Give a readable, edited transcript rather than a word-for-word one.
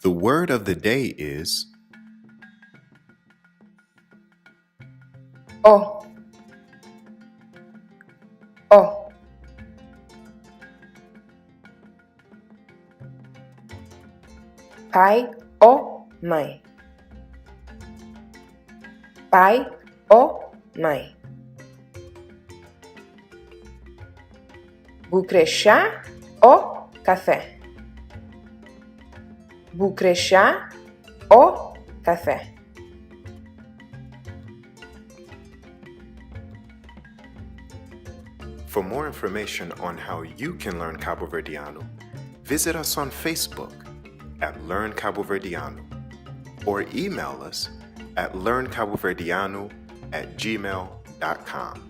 The word of the day is. O O Pai ô mãe Pai ô mãe Bu kre xá ô kafé? Bu kre xá ô kafé? For more information on how you can learn Caboverdiano, visit us on Facebook at Learn Caboverdiano or email us at learncaboverdiano at gmail.com.